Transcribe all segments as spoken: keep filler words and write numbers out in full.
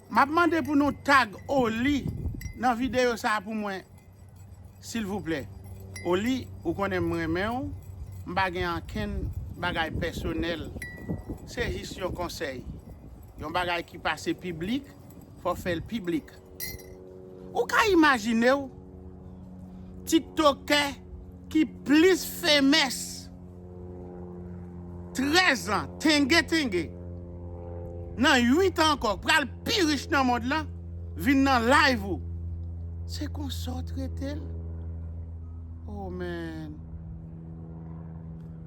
M ap mande pou nou tag Oli nan videyo sa a pou mwen, silvouplè. Oli, ou konnen m renmen w, m pa gen ankenn bagay pèsonèl. Se jis yon konsèy. Yon bagay ki pase piblik, fò w fè l piblik. Ou ka imajine w, tiktokè ki plis famous, trèz an, tenge tenge, nan uit an ankò, pral pi rich nan mond lan, vin nan live ou. Se konsa w trete l? Oh man.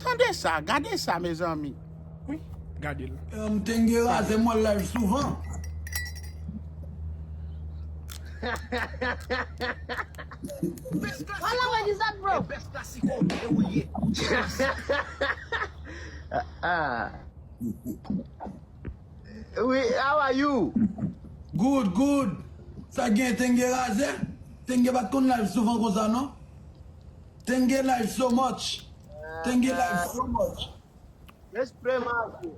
Tande sa, gade sa, mezanmi. Wi, gade l. M tenge razè m wè live souvan. Wala, what is that, bro? Ah. Wi, how are you? Good, good. Sa gen tenge razè? Tenge pa t konn live souvan konsa non. Tenge live so much. Tenge live so much. Respect, Marco.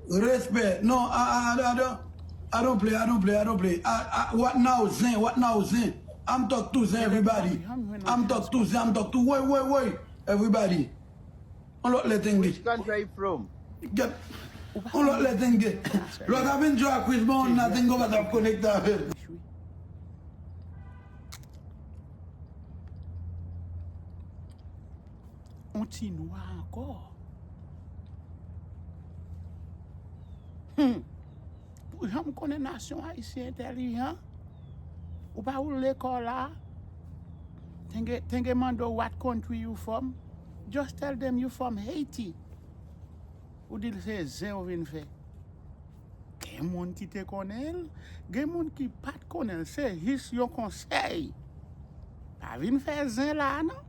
Respect. No, I, I, I don't, I don't play, I don't play, I don't play. I, I, what now, Zen? What now, Zen? I'm talk to Zen, everybody. I'm talk to Zen, I'm talk to, woy, woy, woy, everybody. On lòt lè tenge. Which country are you from? Get, on lòt lè tenge. Lòt a vin jwe a Chris Brown, nothing go pa t ap konekte avè l. On ti nwa ankò. Hmm. Pou jan m konnen nasyon ayisyen entèlijan, ou pa woule kò w la. Tenge, tenge mande w what country you from. Just tell them you from Haiti. Ou di l se zen ou vin fè. Gen moun ki te konnen l, gen moun ki pa t konnen l. Se jis yon konsèy. Pa vin fè zen la a non.